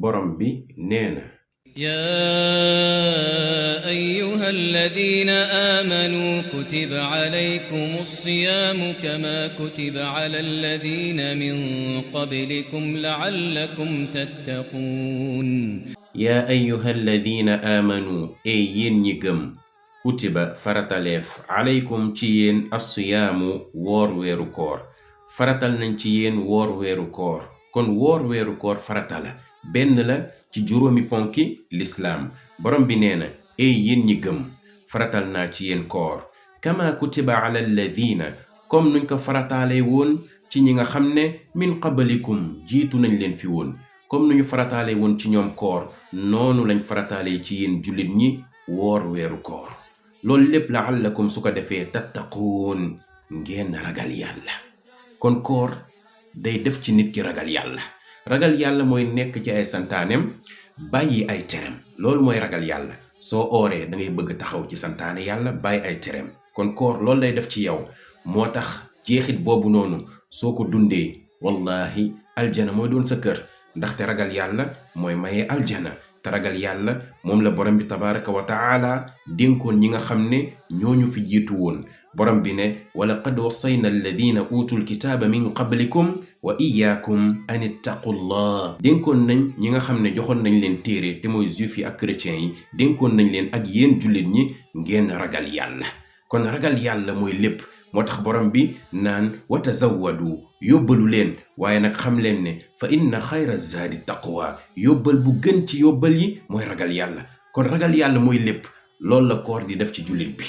borom bi nee na يا أيها الذين آمنوا كتب عليكم الصيام كما كتب على الذين من قبلكم لعلكم تتقون yaa ayyuha alladina amanu yéen ñi gëm kutiba farataleef aleykum ci yéen assiyaamu woor weeru koor faratal nañ ci yéen woor weeru koor kon woor weeru koor farata la benn la ci juróomi ponki lislaam borom bi nee na yéen ñi gëm faratal naa ci yéen koor kama kutiba ala alladina comme nuñ ko farataale woon ci ñi nga xam ne min qablikum jiitu nañ leen fi woon comme nu ñu farataale woon ci ñoom koor noonu lañ farataale ci yéen jullit ñi woor weeru koor loolu lépp la'allakum su ko defee tattaquun ngeen ragal yàlla kon koor day def ci nit ki ragal yàlla mooy nekk ci ay santaanem bàyyi ay terem loolu mooy ragal yàlla soo ooree da ngay bëgg taxaw ci santaane yàlla bàyyi ay terem kon koor loolu lay def ci yow moo tax jeexit boobu noonu soo ko dundee wallahi aljana mooy doon sa kër ndaxte ragal yàlla mooy maye aljana te ragal yàlla moom la borom bi tabaraka wa taala dénkoon ñi nga xam ne ñooñu fi jiitu woon borom bi ne wala qad wassayna alladina utul kitaaba min qablikum wa iyaakum an ittaqullah dénkoon nañ ñi nga xam ne joxoon nañ leen téere te mooy juif yi ak chrétiens yi dénkoon nañ leen ak yéen jullit ñi ngeen ragal yàlla kon ragal yàlla mooy lépp moo tax borom bi naan wa tazawwadu yóbbalu leen waaye nag xam leen ne fa inna xayra zaadi taqwa yóbbal bu gën ci yóbbal yi mooy ragal yàlla kon ragal yàlla mooy lépp loolu la koor di def ci jullit bi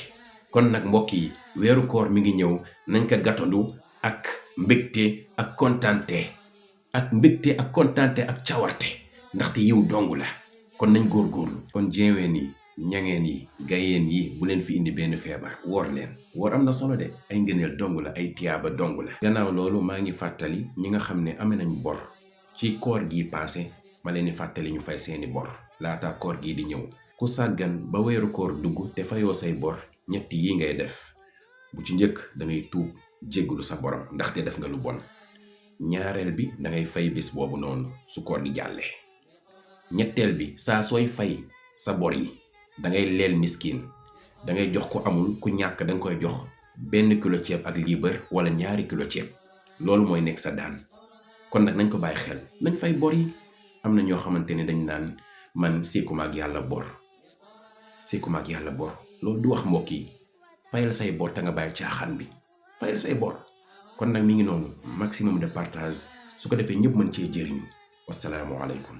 kon nag mbokk yi weeru koor mi ngi ñëw nañ ko gàttandu ak mbégte ak kontante ak cawarte ndaxte yiw dong la kon nañ góorgóorlu kon jeeween yi ñangeen yi gayeen yi bu leen fi indi benn feebar woor leen woor am na solo de ay ngëneel dong la ay tiyaaba dong la gannaaw loolu maa ngi fàttali ñi nga xam ne amee nañ bor ci koor gi paase ma leen di fàttali ñu fay seeni bor laata koor gi di ñëw ku sàggan ba weeru koor dugg te fayoo say bor ñett yi ngay def bu ci njëkk da ngay tuub jéggalu sa borom ndaxte def nga lu bon ñaareel bi da ngay fay bés boobu noonu su koor gi jàllee ñetteel bi saa sooy fay sa bor yi da ngay leel miskin da ngay jox ko amul ku ñàkk da nga koy jox 1 kilo ceeb ak liibar wala 2 kilo ceeb loolu mooy nekk sa daan kon nag nañ ko bàyyi xel nañ fay bor yi am na ñoo xamante ne dañ naan man seekuma ak yàlla bor loolu du wax mbokk yi fayal say bor te nga bàyyi caaxaan bi fayal say bor kon nag mi ngi noonu maximum de partage su ko defee ñëpp mën cee jëriñu wasalaamu aleykum